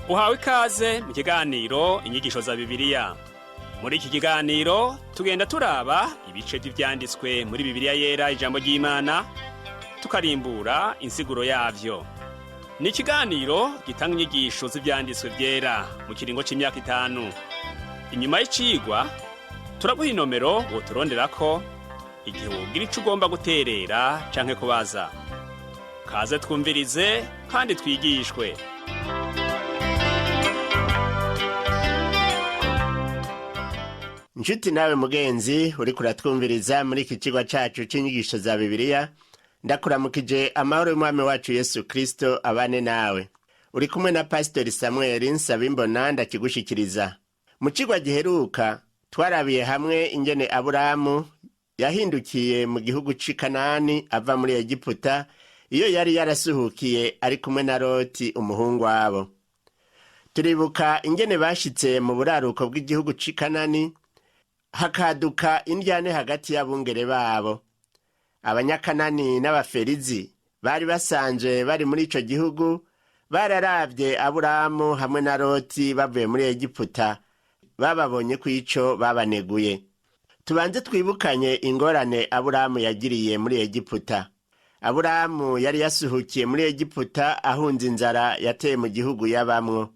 Uhawe ikaze mu kiganiro Inyigisho za Bibiliya. Muri iki kiganiro tugenda turaba ibice by'ivyanditswe muri Bibiliya Yera, ijambo ry'Imana, tukarimbura insiguro yavyo. Ni ikiganiro gitanga inyigisho z'ivyanditswe vyera mu kiringo c'imyaka 5. Inyuma y'icigwa turaguha inomero woturonderako igihe wogira ico ugomba guterera canke kubaza. Kaze twumvirize kandi twigishwe. Nshuti nawe mugenzi uriko uratwumviriza muri iki cigwa cacu c'inyigisho za Bibiliya, ndakuramukije. Amahoro y'Umwami wacu Yesu Kristo abane nawe. Uri kumwe na Pasitori Samweli Nsabimbona ndakigushikiriza. Mu cigwa giheruka twarabiye hamwe ingene Aburamu yahindukiye mu gihugu c'i Kanani ava muri Egiputa, iyo yari yarasuhukiye ari kumwe na Loti umuhungu wabo. Turibuka ingene bashitse mu buraruko bw'igihugu c'i Kanani, hakaduka indyane hagati y'abungere babo. Abanyakanani n'Abaferizi bari basanzwe bari muri ico gihugu bararavye Aburamu hamwe na Loti bavuye muri Egiputa, bababonye ko ico babaneguye. Tubanze twibukanye ingorane Aburamu yagiriye muri Egiputa. Aburamu yari yasuhukiye muri Egiputa ahunze inzara yateye mu gihugu yabamwo.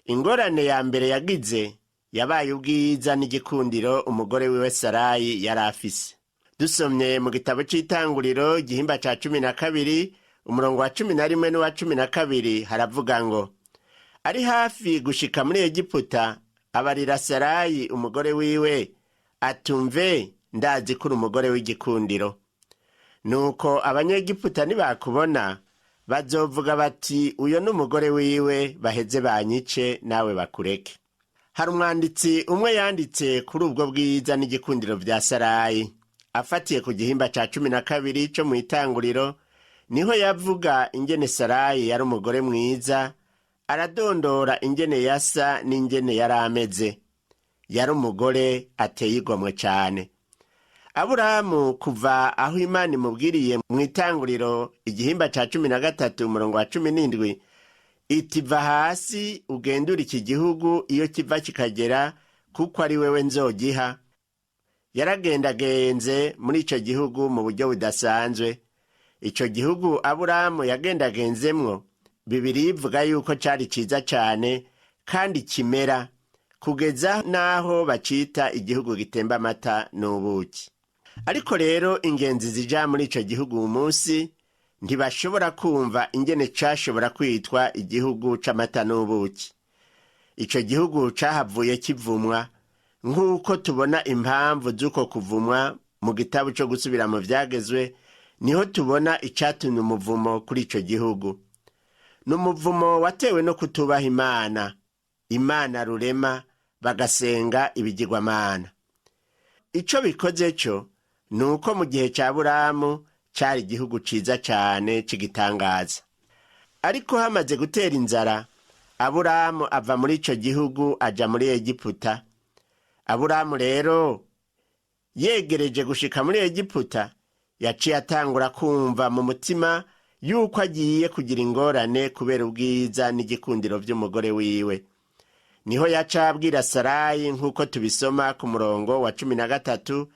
Ingorane ya mbere yagize yabaye ubwiza n'igikundiro umugore wiwe Sarayi yari afise. Dusomye mu gitabo c'Itanguriro igihimba ca 12, umurongo wa 11 n'uwa 12, haravuga ngo: "Ari hafi gushika muri Egiputa, abarira Sarayi umugore wiwe atumve: 'Ndazi ko uri umugore w'igikundiro. Nuko Abanyegiputa nibakubona bazovuga bati: Uyo n'umugore wiwe, baheze banyice, nawe bakureke.'" Hari umwanditsi umwe yanditse kuri ubwo bwiza n'igikundiro vya Sarayi afatiye ku gihimba ca 12 co mw'Itanguriro. Niho yavuga ingene Sarayi yari umugore mwiza, aradondora ingene yasa n'ingene yari ameze. Yari umugore ateye igomwe cane. Aburamu kuva aho Imana imubwiriye mu Itanguriro igihimba ca 13, umurongo wa 17, iti: "Va hasi ugendure iki gihugu iyo kiva kikagera, kuko ari wewe nzogiha," yaragendagenze muri ico gihugu mu buryo budasanzwe. Ico gihugu Aburamu yagendagenzemwo, Bibiri ivuga yuko cari ciza cane kandi kimera, kugeza n'aho bacita igihugu gitemba amata n'ubuki. Ariko rero ingenzi zija muri ico gihugu uwu munsi ntibashobora kumva ingene cashobora kwitwa igihugu c'amata n'ubuki. Ico gihugu cahavuye kivumwa, nk'uko tubona impamvu z'uko kuvumwa mu gitabo co Gusubira mu Vyagezwe. Niho tubona icatumye umuvumo kuri ico gihugu. Ni umuvumo watewe no kutubaha Imana, Imana rurema, bagasenga ibigirwamana. Ico bikoze co ni uko mu gihe ca Buramu cari igihugu ciza cane c'igitangaza. Ariko hamaze gutera inzara, Aburamu ava muri ico gihugu aja muri Egiputa. Aburamu rero yegereje gushika muri Egiputa, yaciye atangura kumva mu mutima yuko agiye kugira ingorane kubera ubwiza n'igikundiro vy'umugore wiwe. Niho yaca abwira Sarayi, nk'uko tubisoma ku murongo wa 13,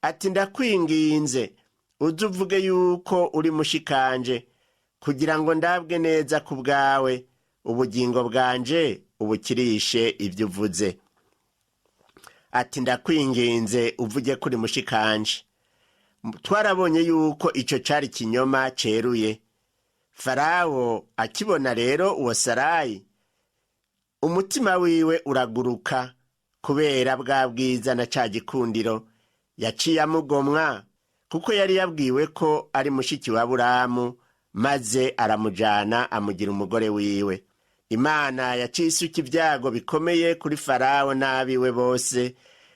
ati: "Ndakwinginze, uze uvuge yuko uri mushikanje, kugira ngo ndabwe neza ku bwawe, ubugingo bwanje ubukirishe ibyo uvuze." Ati: "Ndakwinginze, uvuge ko uri mushikanje." Twarabonye yuko ico cari kinyoma ceruye. Farawo akibona rero uwo Sarayi, umutima wiwe uraguruka kubera bwa bwiza na ca gikundiro. Yaciye amugomwa, kuko yari yabwiwe ko ari mushiki wa Buramu, maze aramujana amugira umugore wiwe. Imana yaciye isuka ibyago bikomeye kuri Farawo n'abiwe bose,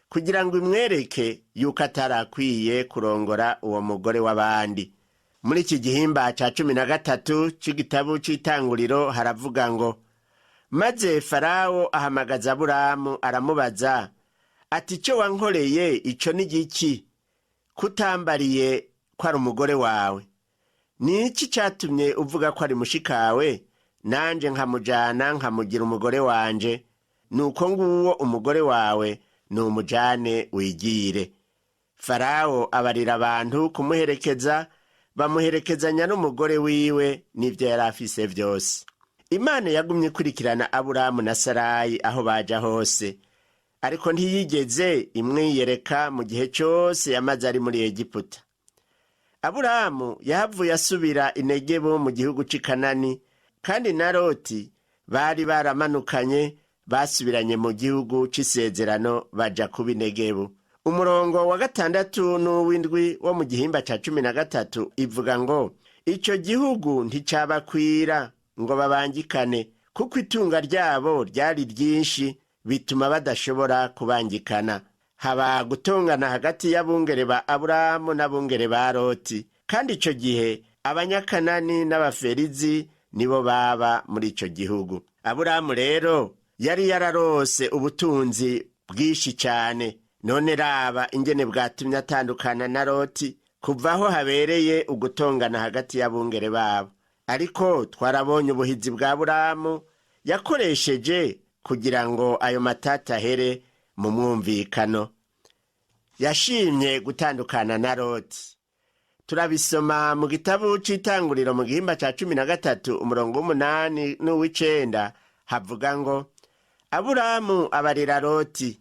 kugira ngo imwereke yuko atarakwiye kurongora uwo mugore w'abandi. Muri iki gihimba ca 13 c'igitabo c'Itanguriro haravuga ngo: "Maze Farawo ahamagaza Aburamu, aramubaza ati: 'Icyo wankoreye ico ni giki, kutambariye ko ari umugore wawe? Ni iki cyatumye uvuga ko ari mushikawe?' Nanje nkamujana nkamugira umugore wanje. Nuko nguwo umugore wawe, numujane wigire. Farawo abarira abantu kumuherekeza, bamuherekezanya n'umugore wiwe n'ivyo yari afise vyose. Imana yagumye ikurikirana Aburamu na Sarayi aho baja hose, ariko ntiyigeze imwiyereka mu gihe cose yamaze ari muri Egiputa. Aburamu yahavuye asubira Inegebu mu gihugu c'i Kanani, kandi na Loti bari baramanukanye basubiranye mu gihugu c'isezerano, baja kuba Inegebu. Umurongo wa 6 n'uw'indwi wo mu gihimba ca 13 ivuga ngo: "Ico gihugu nticabakwira ngo babangikane, kuko itunga ryabo ryari ryinshi, bituma badashobora kubangikana. Haba gutongana hagati y'abungere ba Aburamu n'abungere ba Loti, kandi ico gihe Abanyakanani n'Abaferizi nibo baba muri ico gihugu. Aburamu rero yari yararose ubutunzi bwinshi cyane. None raba ingene bwatumye atandukana na Loti, kuva aho habereye ugutongana hagati y'abungere babo. Ariko twarabonye ubuhizi bwa Buramu yakoresheje kugira ngo ayo matata ahere mu mwumvikano. Yashimye gutandukana na Loti. Turabisoma mu gitabo c'Itanguriro mu gihimba ca 13, umurongo w'8 n'uw'icenda, havuga ngo: "Aburamu abarira Loti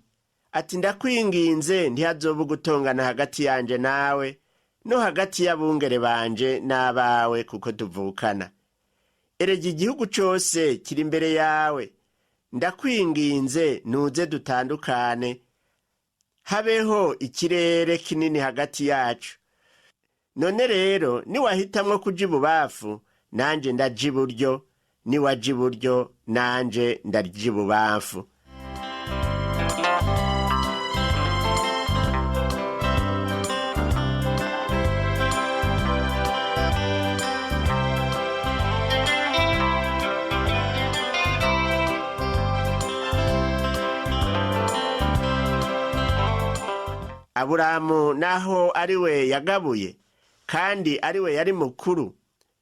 ati: 'Ndakwinginze, ntihazoba ugutongana hagati yanje nawe, no hagati y'abungere banje n'abawe, kuko tuvukana. Erega igihugu cose kiri imbere yawe. Ndakwinginze, nuze dutandukane, habeho ikirere kinini hagati yacu. None rero niwahitamwo kuja ibubafu, nanje ndaja iburyo; niwaja iburyo, nanje ndaja ibubamfu.'" Aburamu, naho ari we yagabuye kandi ari we yari mukuru,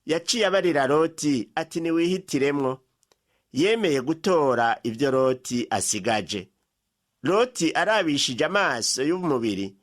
yaciye abarira Loti ati: "Niwihitiremwo." Yemeye gutora ibyo Loti asigaje. Loti arabishije amaso y'umubiri,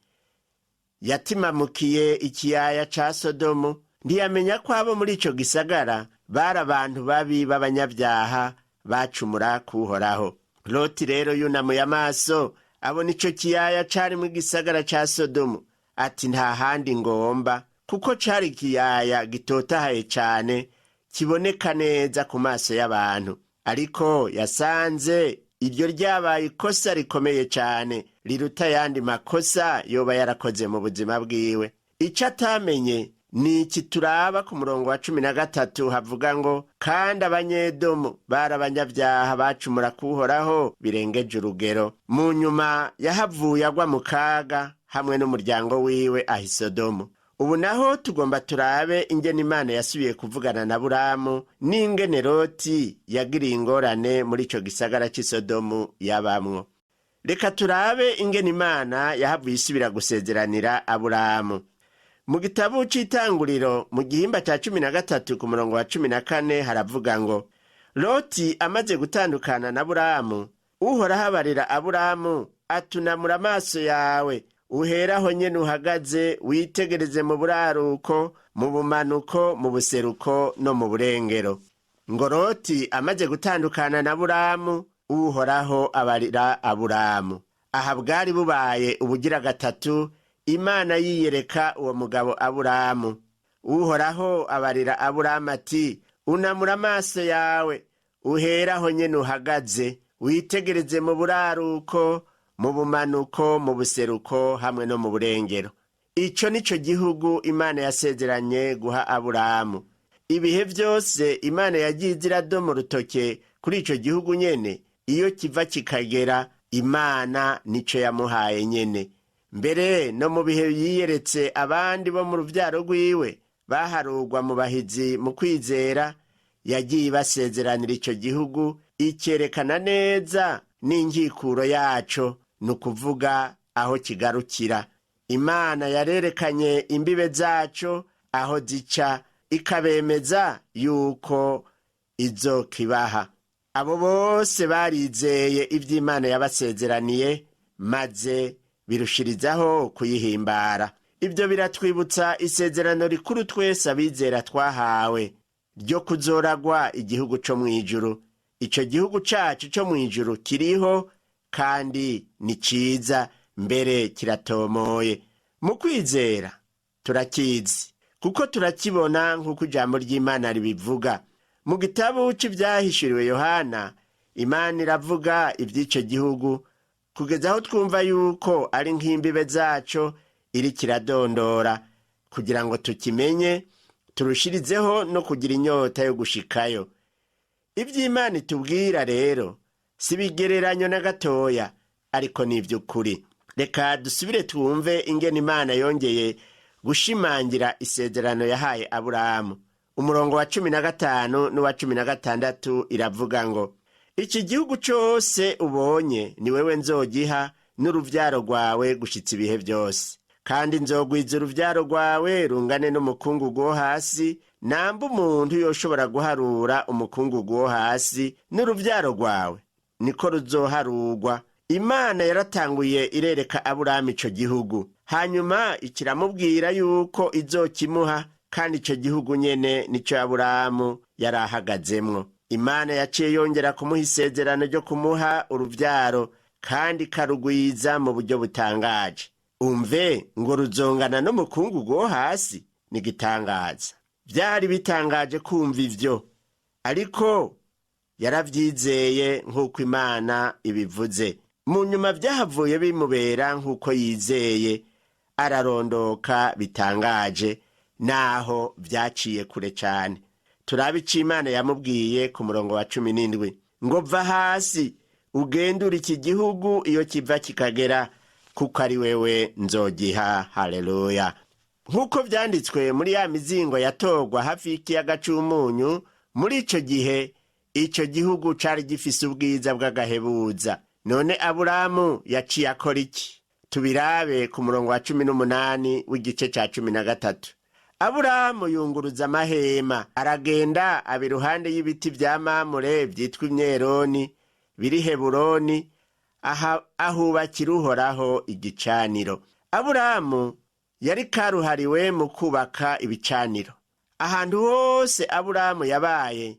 yatimamukiye ikiyaya ca Sodomu, ntiyamenya ko abo muri ico gisagara bari abantu babi b'abanyabyaha bacumura kuhoraho. Loti rero yunamuye amaso, abona ico kiyaya carimwo igisagara ca Sodomu, ati: "Nta handi ngomba," kuko cari ikiyaya gitotahaye cane, kiboneka neza ku maso y'abantu. Ariko yasanze iryo ryabaye ikosa rikomeye cane, riruta ayandi makosa yoba yarakoze mu buzima bwiwe. Ico atamenye ni iki turaba ku murongo wa 13, havuga ngo: "Kandi Abanyedomu bari abanyabyaha bacumura kuhoraho birengeje urugero." Mu nyuma yahavuye agwa mu kaga hamwe n'umuryango wiwe aho i Sodomu. Ubu naho tugomba turabe ingene Imana yasubiye kuvugana na Buramu, n'ingene Loti yagiriye ingorane muri ico gisagara c'i Sodomu yabamwo. Reka turabe ingene Imana yahavuye isubira gusezeranira Aburamu. Mu gitabo c'Itanguriro mu gihimba ca 13 ku murongo wa 14 haravuga ngo: "Loti amaze gutandukana na Buramu, Uhoraho abarira Aburamu atunamura amaso yawe, uheraho nyene uhagaze, witegereze mu buraruko, mu bumanuko, mu buseruko no mu burengero." Ngo Loti amaze gutandukana na Buramu, Uhoraho abarira Aburamu. Aha bwari bubaye ubugira gatatu Imana yiyereka uwo mugabo Aburamu. Uhoraho abarira Aburamu ati: "Unamura amaso yawe, uheraho nyene uhagaze, witegereze mu buraruko, mu bumanuko, mu buseruko hamwe no mu burengero." Ico nico gihugu Imana yasezeranye guha Aburamu. Ibihe vyose Imana yagiye iradoma urutoke kuri ico gihugu nyene, iyo kiva kikagera, Imana nico yamuhaye nyene. Mbere no mu bihe yiyeretse abandi bo mu ruvyaro rwiwe baharugwa mu bahizi mu kwizera, yagiye ibasezeranira ico gihugu, ikerekana neza n'inkikuro yaco, ni ukuvuga aho kigarukira. Imana yarerekanye imbibe zaco aho zica, ikabemeza yuko izokibaha. Abo bose barizeye ivy'Imana yabasezeraniye, maze birushirizaho kuyihimbara. Ibyo biratwibutsa isezerano rikuru twese abizera twahawe ryo kuzoragwa igihugu co mw'ijuru. Ico gihugu cacu co mw'ijuru kiriho kandi ni ciza, mbere kiratomoye. Mu kwizera turakizi kuko turakibona nk'uko ijambo ry'Imana ribivuga. Mu gitabo c'ivyahishuriwe Yohana, Imana iravuga ivy'ico gihugu kugeza aho twumva yuko ari nk'imbibe zaco iri kiradondora kugira ngo tukimenye, turushirizeho no kugira inyota yo gushikayo. Ivy'Imana itubwira rero si ibigereranyo na gatoya, ariko ni ivy'ukuri. Reka dusubire twumve ingene Imana yongeye gushimangira isezerano yahaye Aburahamu. Umurongo wa 15 n'uwa 16 iravuga ngo: iki gihugu cose ubonye ni wewe nzogiha n'uruvyaro rwawe gushitsa ibihe vyose, kandi nzogwiza uruvyaro rwawe rungane n'umukungugu wo hasi, namba umuntu yoshobora guharura umukungugu wo hasi, n'uruvyaro rwawe niko ruzoharurwa. Imana yaratanguye irereka Aburahamu ico gihugu, hanyuma ikiramubwira yuko izokimuha, kandi ico gihugu nyene nico Aburahamu yari ahagazemwo. Imana yaciye yongera kumuha isezerano ryo kumuha uruvyaro, kandi ikarugwiza mu buryo butangaje. Umve ngo ruzongana n'umukungugu wo hasi, ni igitangaza. Vyari bitangaje kumva ivyo, ariko yaravyizeye nk'uko Imana ibivuze. Mu nyuma vyahavuye bimubera nk'uko yizeye, ararondoka bitangaje, naho vyaciye kure cane. Turabe ico Imana yamubwiye ku murongo wa 17 ngo: va hasi ugendure iki gihugu iyo kiva kikagera, kuko ari wewe nzogiha. Haleluya! Nk'uko vyanditswe muri ya mizingo yatorwa hafi y'ikiyaga c'umunyu, muri ico gihe ico gihugu cari gifise ubwiza bw'agahebuza. None Aburahamu yaciye akora iki? Tubirabe ku murongo wa 18 w'igice ca 13. Aburahamu yunguruza amahema, aragenda aba iruhande y'ibiti vya Mamure vyitwa imyeroni biri Heburoni, ahubakira Uhoraho igicaniro. Aburahamu yari karuhariwe mu kubaka ibicaniro. Ahantu hose Aburahamu yabaye,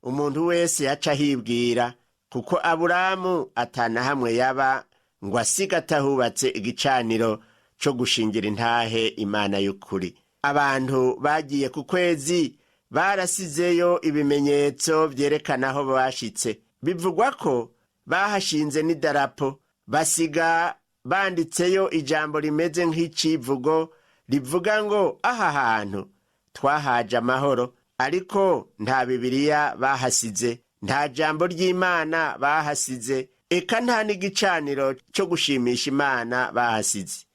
umuntu wese yaca ahibwira, kuko Aburahamu atanahamwe yaba ngo asiga atahubatse igicaniro co gushingira intahe Imana y'ukuri. Abantu bagiye ku kwezi barasizeyo ibimenyetso vyerekana aho bashitse. Bivugwa ko bahashinze n'idarapo, basiga banditseyo ijambo rimeze nk'icivugo rivuga ngo: aha hantu twahaje amahoro. Ariko nta Bibiliya bahasize, nta jambo ry'Imana bahasize, eka nta n'igicaniro co gushimisha Imana bahasize.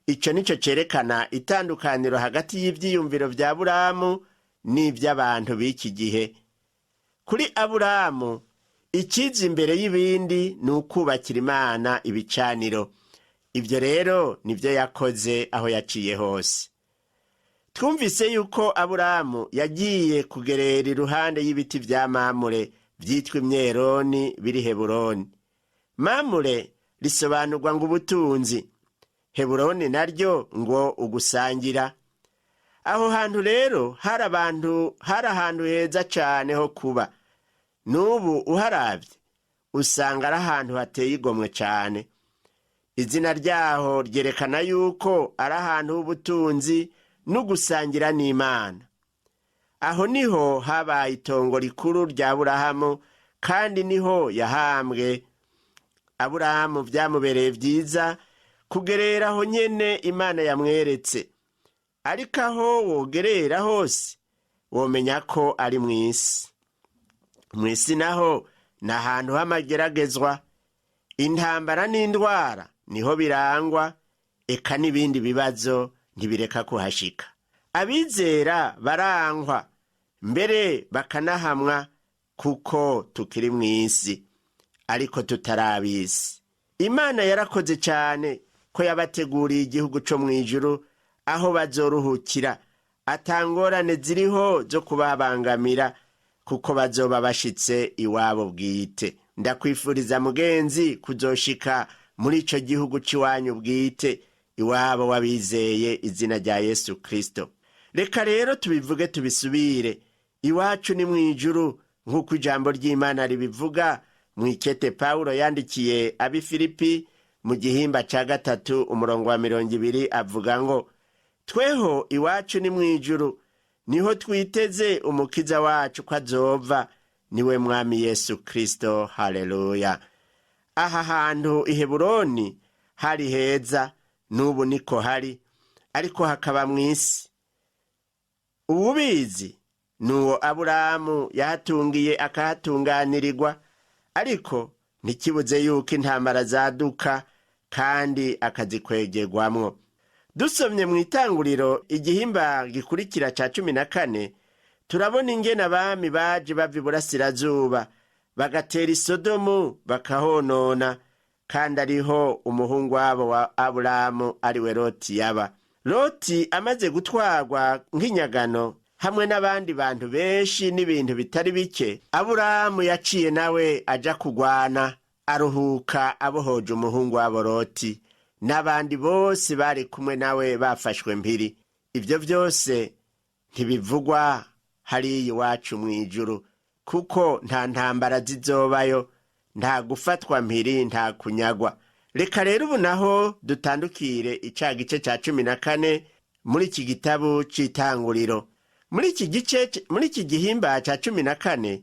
Ico nico cerekana itandukaniro hagati y'ivyiyumviro vya Aburahamu n'ivy'abantu b'iki gihe. Kuri Aburahamu, ikiza imbere y'ibindi ni ukubakira Imana ibicaniro. Ivyo rero nivyo yakoze aho yaciye hose. Twumvise yuko Aburahamu yagiye kugerera iruhande y'ibiti vya Mamure vyitwa imyeroni biri Heburoni. Mamure risobanurwa ngo ubutunzi, Heburoni naryo ngo ugusangira. Aho hantu rero hari ahantu heza cane ho kuba. N'ubu uharavye usanga ari ahantu hateye igomwe cane. Izina ryaho ryerekana yuko ari ahantu h'ubutunzi n'ugusangira n'Imana. Aho niho habaye itongo rikuru rya Aburahamu, kandi niho yahambwe. Aburahamu vyamubereye vyiza kugerera aho nyene Imana yamweretse. Ariko aho wogerera hose womenya ko ari mw'isi. Mw'isi naho ni ahantu h'amageragezwa, intambara n'indwara niho birangwa, eka n'ibindi bibazo ntibireka kuhashika. Abizera barankwa mbere bakanahamwa, kuko tukiri mw'isi ariko tutarabisi. Imana yarakoze cane ko yabateguriye igihugu co mw'ijuru, aho bazoruhukira atangorane ziriho zo kubabangamira, Kuko bazoba bashitse iwabo bwite. Ndakwifuriza, mugenzi, kuzoshika muri ico gihugu c'iwanyu bwite, iwabo wabizeye izina rya Yesu Kristo. Reka rero tubivuge tubisubire: iwacu ni mu ijuru, nk'uko ijambo ry'Imana ribivuga mu ikete Pawulo yandikiye ab'i Filipi mu gihimba ca 3, umurongo wa 20, avuga ngo: "Tweho iwacu ni mu ijuru, niho twiteze Umukiza wacu ko azova, niwe Mwami Yesu Kristo." Haleluya! Aha hantu i Heburoni hari heza, n'ubu niko hari, ariko hakaba mu isi. Uwubizi ni uwo Aburamu yahatungiye akahatunganirirwa, ariko ntikibuze yuko intambara zaduka kandi akazikwegerwamwo. Dusomye mu Itanguriro igihimba gikurikira ca 14, turabona ingene abami baje bava iburasirazuba bagatera Isodomu bakahonona, kandi ariho umuhungu wabo wa Aburamu, ariwe Loti, yaba. Loti amaze gutwarwa nk'inyagano hamwe n'abandi bantu benshi n'ibintu bitari bike, Aburamu yaciye nawe aja kugwana, aruhuka abohoje umuhungu wabo Loti n'abandi bose bari kumwe nawe bafashwe mpiri. Ibyo byose ntibivugwa hariya iwacu mu ijuru, kuko nta ntambara zizobayo, nta gufatwa mpiri, nta kunyagwa. Reka rero ubu naho dutandukire ica gice ca 14 muri iki gitabo c'Itanguriro. Muri iki gice, muri iki gihimba ca 14,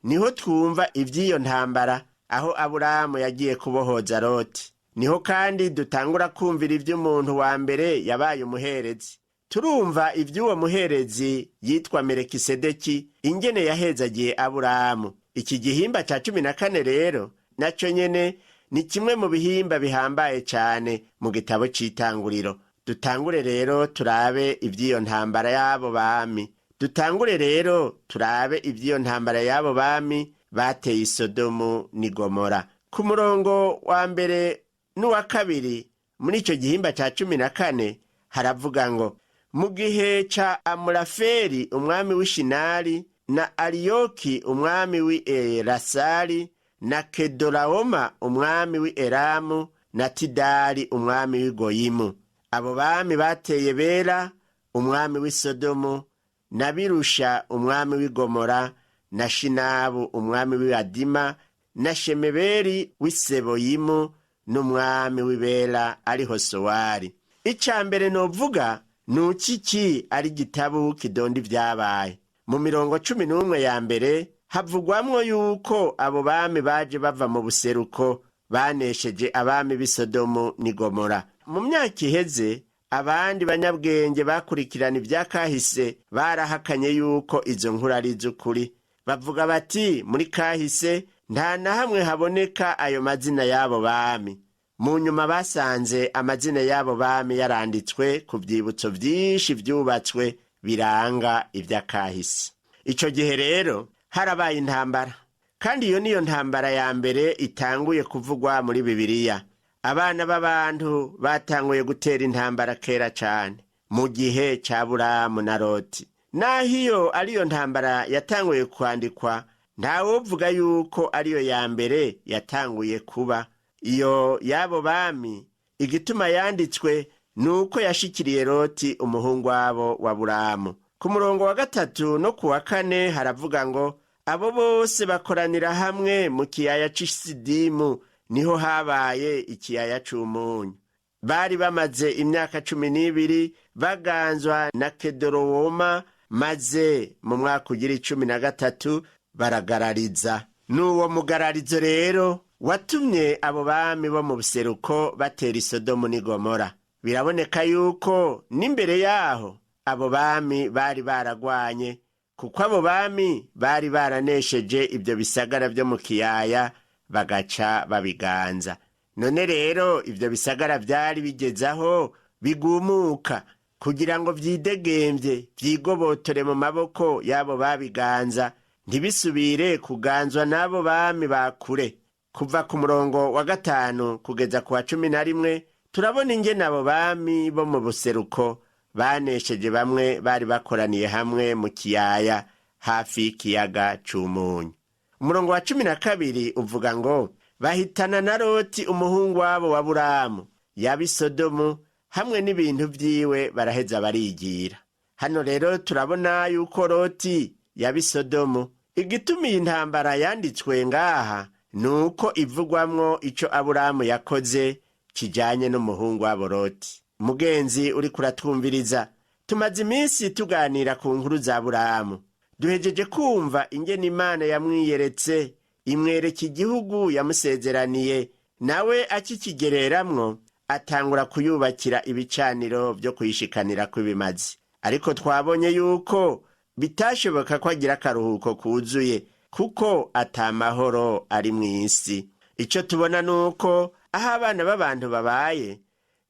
niho twumva ivy'iyo ntambara aho Aburamu yagiye kubohoza Loti. Niho kandi dutangura kumvira ivy'umuntu wa mbere yabaye umuherezi. Turumva ivy'uwo muherezi yitwa Merekisedeki, ingene yahezagiye Aburamu. Iki gihimba ca 14 rero naco nyene ni kimwe mu bihimba bihambaye cane mu gitabo c'Itanguriro. Dutangure rero turabe ivy'iyo ntambara y'abo bami. Dutangure rero turabe ivy'iyo ntambara y'abo bami bateye Isodomu n'i Gomora. Ku murongo wa mbere n'uwa kabiri muri ico gihimba ca 14 haravuga ngo: "Mu gihe ca Amuraferi umwami w'Ishinari, na Ariyoki umwami w'i Erasari, na Kedorawoma umwami w'i Elamu, na Tidali umwami w'i Goyimu, abo bami bateye Bera umwami w'i Sodomu, na Birusha umwami w'i Gomora, na Shinabu umwami w'i Adima, na Shemeberi w'i Seboyimu, n'umwami w'i Bela, ariho Sowari." Ica mbere novuga ni uko iki ari igitabo kidonda ibyabaye. Mu mirongo 11 ya mbere havugwamwo yuko abo bami baje bava mu buseruko banesheje abami b'i Sodomu n'i Gomora. Mu myaka iheze, abandi banyabwenge bakurikirana ibyakahise barahakanye yuko izo nkuru ari iz'ukuri. Bavuga bati: "Muri kahise nta na hamwe haboneka ayo mazina y'abo bami." Mu nyuma basanze amazina y'abo bami yaranditswe ku byibutso byinshi byubatswe biranga iby'akahise. Icyo gihe rero harabaye intambara, kandi iyo niyo ntambara ya mbere itanguye kuvugwa muri Bibiliya. Abana b'abantu batanguye gutera intambara kera cyane, mu gihe cya Buramu na Loti. Naho iyo ariyo ntambara yatanguye kwandikwa, ntawovuga yuko ariyo ya mbere yatanguye kuba. Iyo y'abo bami, igituma yanditswe ni uko yashikiriye Loti umuhungu wabo wa Buramu. Ku murongo wa gatatu no ku wa kane haravuga ngo: "Abo bose bakoranira hamwe mu kiyaya c'Isidimu, niho habaye ikiyaya c'umunyu. Bari bamaze imyaka 12 baganzwa na Kedorowoma, maze mu mwaka ugira 13 baragarariza." N'uwo mugararizo rero watumye abo bami bo mu buseruko batera Isodomu n'i Gomora. Biraboneka yuko n'imbere yaho abo bami bari baragwanye, kuko abo bami bari baranesheje ibyo bisagara byo mu kiyaya, bagaca babiganza. None rero ibyo bisagara byari bigeze aho bigumuka kugira ngo vyidegembye, vyigobotore mu maboko y'abo babiganza, ntibisubire kuganzwa n'abo bami bakure. Kuva ku murongo wa gatanu kugeza ku wa 11, turabona ingene abo bami bo mu buseruko banesheje bamwe bari bakoraniye hamwe mu kiyaya. hafi y'ikiyaga c'umunyu. Umurongo wa 12 uvuga ngo: "Bahitana na Loti umuhungu wabo wa Buramu yaba Isodomu hamwe n'ibintu vyiwe, baraheza barigira." Hano rero turabona yuko Loti yaba Isodomu. Igituma iyi ntambara yanditswe ngaha ni uko ivugwamwo ico Aburamu yakoze kijanye n'umuhungu wabo Loti. Mugenzi uri kuratwumviriza, tumaze iminsi tuganira ku nkuru za Aburamu. Duhejeje kumva ingene Imana yamwiyeretse, imwereka igihugu yamusezeraniye, nawe akikigereramwo atangura kuyubakira ibicaniro vyo kuyishikanira kw'ibimazi. Ariko twabonye yuko bitashoboka ko agira akaruhuko kuzuye, kuko atamahoro ari mw'isi. Ico tubona ni uko aho abana b'abantu babaye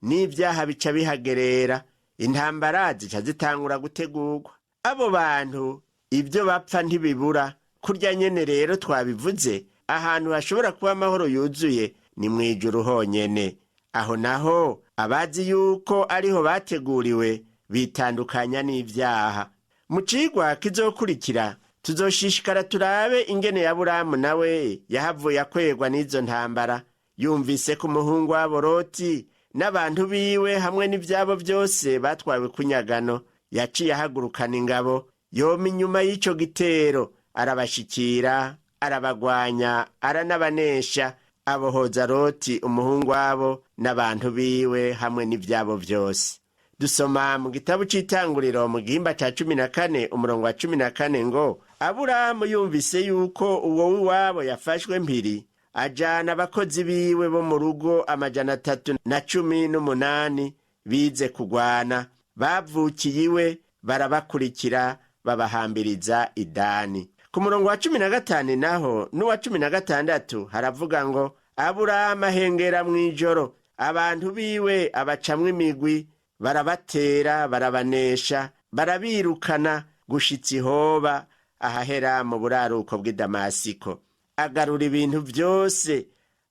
n'ibyaha bica bihagerera, intambara zica zitangura gutegurwa. Abo bantu ibyo bapfa ntibibura. Kurya nyene rero twabivuze, ahantu hashobora kuba amahoro yuzuye ni mw'ijuru honyene. Aho naho abazi yuko ariho bateguriwe bitandukanya n'ibyaha. Mu cigwa kizokurikira tuzoshishikara turabe ingene ya Buramu nawe yahavuye akwegwa n'izo ntambara, yumvise ko umuhungu wabo Loti n'abantu biwe hamwe n'ivyabo vyose batwawe kunyagano. Yaciye ahagurukana ingabo, yoma inyuma y'ico gitero, arabashikira, arabagwanya, aranabanesha, abohoza Loti umuhungu wabo n'abantu biwe hamwe n'ivyabo vyose. Dusoma mu gitabo c'Itanguriro mu gihimba ca 14 umurongo wa 14 ngo: "Aburamu yumvise yuko uwo w'iwabo yafashwe mpiri, ajana abakozi biwe bo mu rugo 318 bize kugwana, bavukiye iwe, barabakurikira, babahambiriza Idani." Ku murongo wa 15 naho n'uwa 16 haravuga ngo: "Aburamu ahengera mw'ijoro, abantu biwe abacamwo imigwi, barabatera, barabanesha, barabirukana gushitsa Ihoba, ahahera mu buraruko bw'i Damasiko. Agarura ibintu vyose,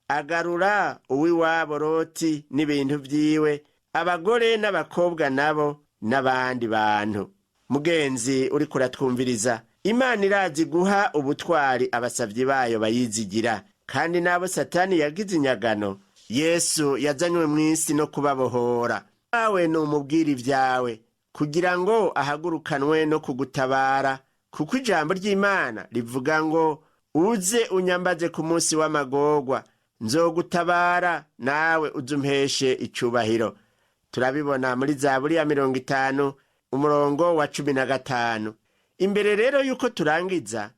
agarura uw'iwabo Loti n'ibintu vyiwe, abagore n'abakobwa nabo n'abandi bantu." Mugenzi uri kuratwumviriza, Imana irazi guha ubutwari abasavyi bayo bayizigira, kandi n'abo Satani yagize inyagano, Yesu yazanywe mw'isi no kubabohora. Nawe numubwira ibyawe kugira ngo ahagurukanwe no kugutabara, kuko ijambo ry'Imana rivuga ngo: "Uze unyambaze ku munsi w'amagorwa, nzogutabara, nawe uze umpeshe icubahiro." Turabibona muri Zaburi ya 50 umurongo wa 15. Imbere rero yuko turangiza,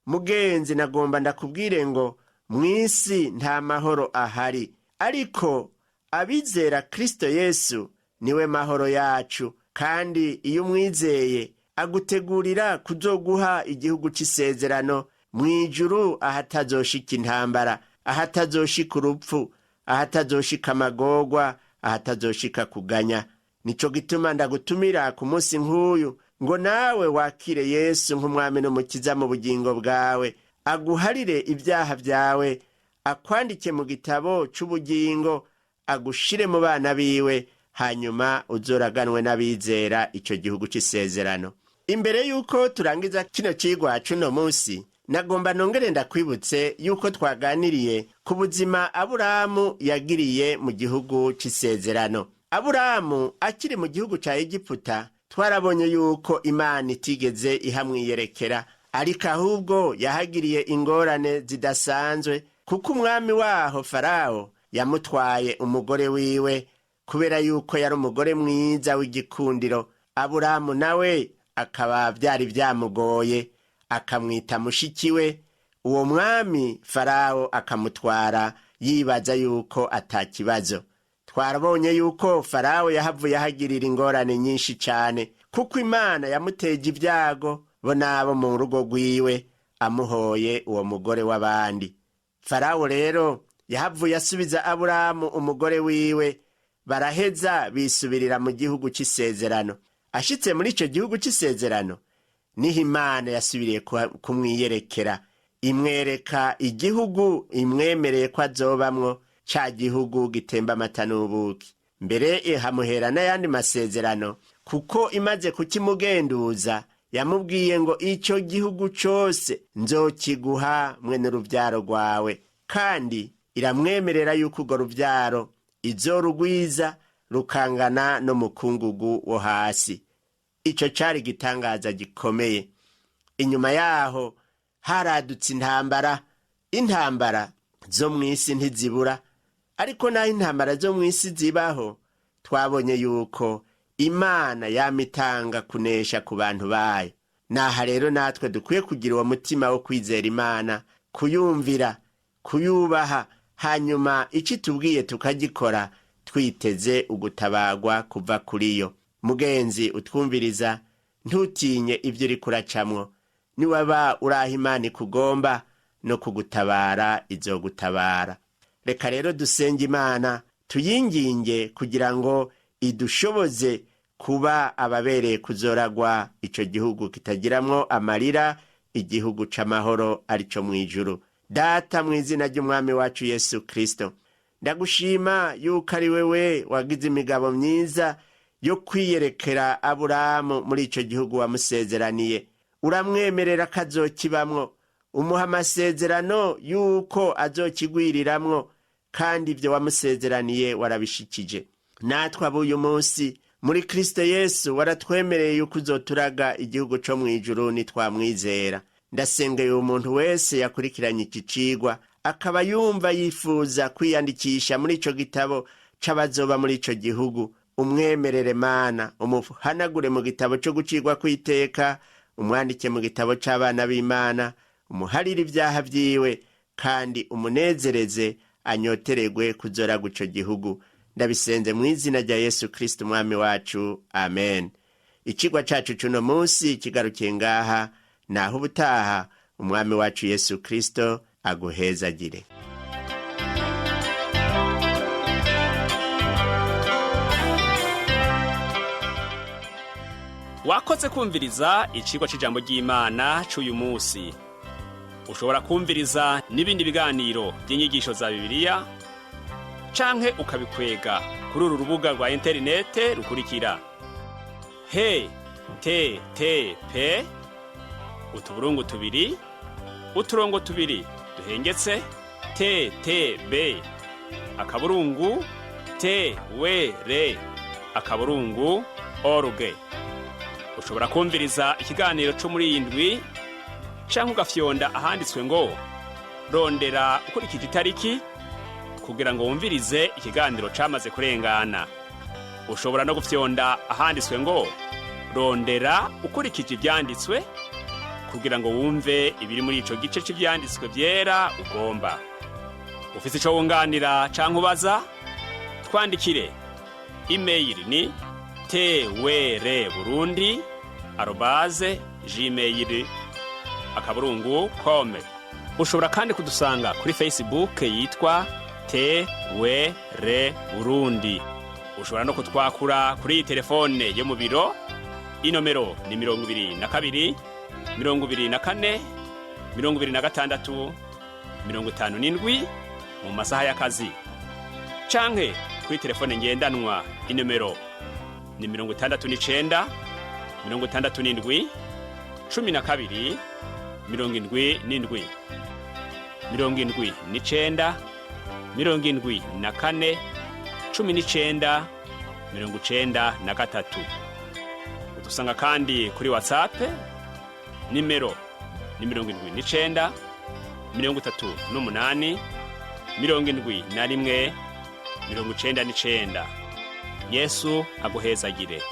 mugenzi, nagomba ndakubwire ngo mw'isi nta mahoro ahari, ariko abizera Kristo Yesu niwe mahoro yacu, kandi iyo umwizeye agutegurira kuzoguha igihugu c'isezerano mw'ijuru, ahatazoshika intambara, ahatazoshika urupfu, ahatazoshika amagorwa, ahatazoshika kuganya. Nico gituma ndagutumira ku munsi nk'uyu ngo nawe wakire Yesu nk'umwami n'umukiza mu bugingo bwawe, aguharire ibyaha byawe, akwandike mu gitabo c'ubugingo, agushire mu bana biwe, hanyuma uzoraganwe n'abizera ico gihugu c'isezerano. Imbere y'uko turangiza kino cigwa c'uno munsi, nagomba nongere ndakwibutse yuko twaganiriye ku buzima Aburamu yagiriye mu gihugu c'isezerano. Aburamu akiri mu gihugu ca Egiputa, twarabonye yuko Imana itigeze ihamwiyerekera, ariko ahubwo yahagiriye ingorane zidasanzwe, kuko umwami waho Farawo yamutwaye umugore wiwe kubera yuko yari umugore mwiza w'igikundiro. Aburamu nawe akaba byari byamugoye, akamwita mushiki we. Uwo mwami Farawo akamutwara yibaza yuko atakibazo. Twarabonye yuko Farawo yahavuye ahagirira ingorane nyinshi cyane, kuko Imana yamuteje ibyago bo n'abo mu rugo rwiwe, amuhoye uwo mugore w'abandi. Farawo rero yahavuye asubiza Aburamu umugore wiwe, baraheza bisubirira mu gihugu cy'isezerano. Ashitse muri icyo gihugu cy'isezerano, niho Imana yasubiriye kumwiyerekera, imwereka igihugu imwemereye ko azobamwo, ca gihugu gitemba amata n'ubuki. Mbere ihamuhera n'ayandi masezerano, kuko imaze kukimugenduza Yamubwiye ngo icyo gihugu cyose nzokiguha mwene urubyaro rwawe, kandi iramwemerera yuko urwo rubyaro izorugwiza rukangana n'umukungugu wo hasi. Icyo cyari igitangaza gikomeye. Inyuma yaho haradutse intambara. Intambara zo mu isi ntizibura, ariko naho intambara zo mu isi zibaho, twabonye yuko Imana yama itanga kunesha ku bantu bayo. Naha rero natwe dukwiye kugira uwo mutima wo kwizera Imana, kuyumvira, kuyubaha, hanyuma icyo itubwiye tukagikora twiteze ugutabagwa kuva kuri yo. Mugenzi utwumviriza, ntutinye ibyo uri kuracamwo. Niwaba uraha Imana ikugomba no kugutabara, izogutabara. Reka rero dusenge Imana, tuyinginge kugira ngo idushoboze kuba ababereye kuzoragwa ico gihugu kitagiramwo amarira, igihugu c'amahoro arico mw'ijuru. Data, mu izina ry'Umwami wacu Yesu Kristo, ndagushima yuko ari wewe wagize imigabo myiza yo kwiyerekera Aburahamu muri ico gihugu wamusezeraniye, uramwemerera ko azokibamwo, umuha amasezerano yuko azokigwiriramwo, kandi ibyo wamusezeraniye warabishikije. Natwe ab'uyu munsi muri Kristo Yesu waratwemereye yuko uzoturaga igihugu co mw'ijuru nitwamwizera. Ndasengeye umuntu wese yakurikiranye iki cigwa akaba yumva yifuza kwiyandikisha muri ico gitabo c'abazoba muri ico gihugu. Umwemerere Mana, umuhanagure mu gitabo co gucirwa kw'iteka, umwandike mu gitabo c'abana b'Imana, umuharire ibyaha vyiwe, kandi umunezereze anyoteregwe kuzoraga ico gihugu. Ndabisenze mu izina rya Yesu Kristo Umwami wacu, amen. Icigwa cacu c'uno munsi kigarukiye ngaha. Naho ubutaha, Umwami wacu Yesu Kristo aguhezagire. Wakoze kumviriza icigwa c'ijambo ry'Imana c'uyu munsi. Ushobora kumviriza n'ibindi biganiro by'inyigisho za Bibiliya canke ukabikwega kuri uru rubuga rwa interinete rukurikira: he te te pe utuburungu tubiri uturongo tubiri duhengetse te te be akaburungu te we re akaburungu org. Ushobora kumviriza ikiganiro co muri iyi ndwi canke ugafyonda ahanditswe ngo rondera ukurikije itariki kugira ngo wumvirize ikiganiro camaze kurengana. Ushobora no gufyonda ahanditswe ngo rondera ukurikije ivyanditswe kugira ngo wumve ibiri muri ico gice c'ivyanditswe vyera ugomba. Ufise ico wunganira canke ubaza, twandikire. Imeyili ni twr burundi@gmail.com. Ushobora kandi kudusanga kuri Facebook yitwa TWR Burundi. Ushobora no kutwakura kuri iyi telefone yo mu biro. Inomero ni 22 24 26 57 mu masaha y'akazi, canke kuri telefone ngendanwa inomero ni 69 67 12 77, 79 74 19 93. Udusanga kandi kuri WhatsApp, nimero ni 79 38 71 99. Yesu aguhezagire.